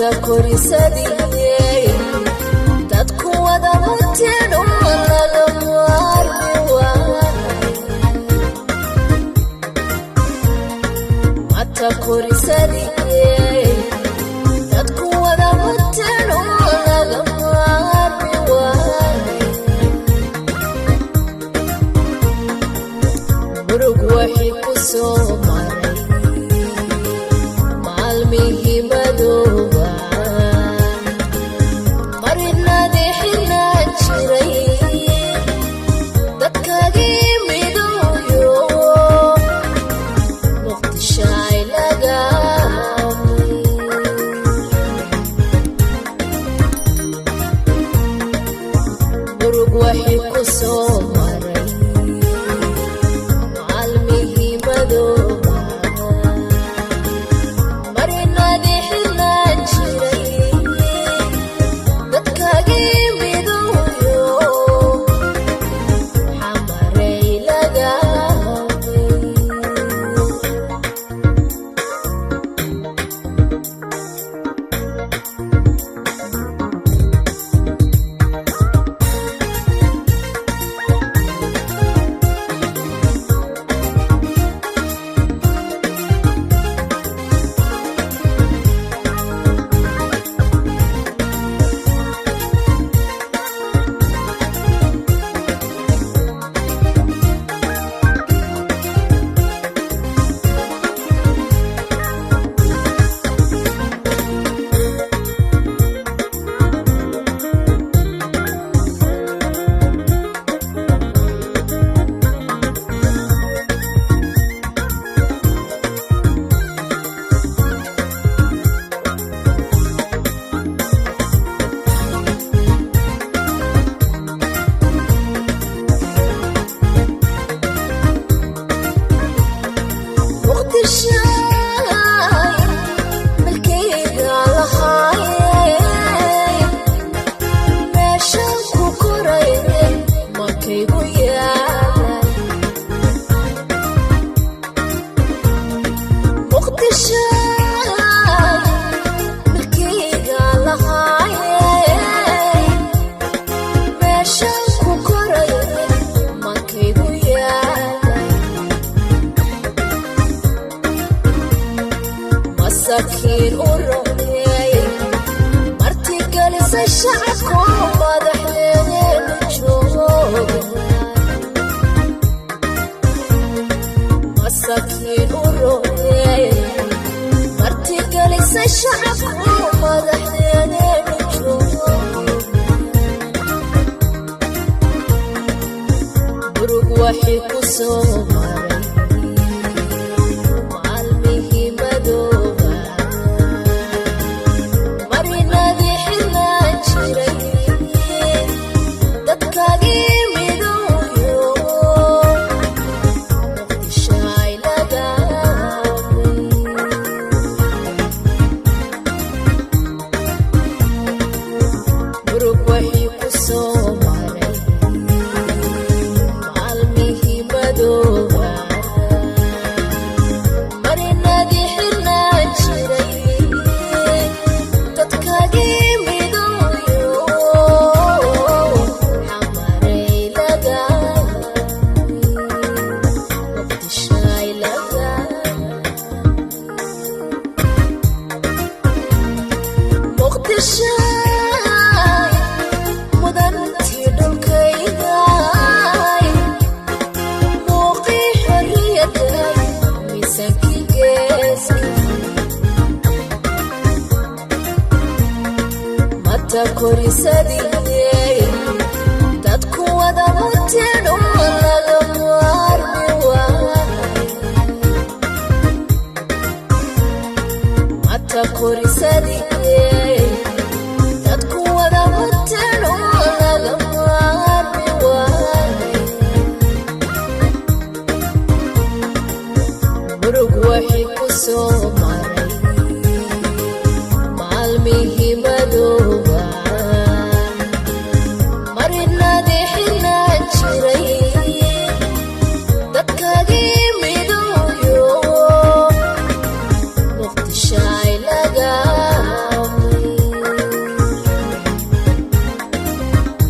Mata korisadii dadku wada muteen laga maarmi waaye. Mata korisadii dadku wada muteen laga maarmi waaye. Murug waxii ku soo maray maalmihii madooba, marinadii xirnaan jiray, dadkaagii midooyo Muqdishaay lagaamay. Murug waxii ku soo maray maalmihii madooba, marinadii xirnaan jiray, dadkaagii midooyo Xamarey lagaamay. Muqdishaay milkayga lahaayey, meeshaan ku koray makaygu yaalay. Muqdishaay milkayga lahaayey, meeshaan ku koray makaygu yaalay. Masakiin u roneey martigelisa shacabko madaxdeenu jooga. Masakiin u roneey martigelisa shacabko madaxdeenu jooga. Murug waxii ku soo maray maalmihii madooba, marinadii xirnaan jiray, dadkaagii midooyo Muqdishaay lagaamay. Murug waxii ku soo maray maalmihii madooba, marinadii xirnaan jiray, dadkaagii midooyo Xamarey lagaamay. Muqdishaay lagaamay. Muqdishaay mudantii dhulkaygaay, muuqii xorriyaday miisaankii geeska. Mata korisadii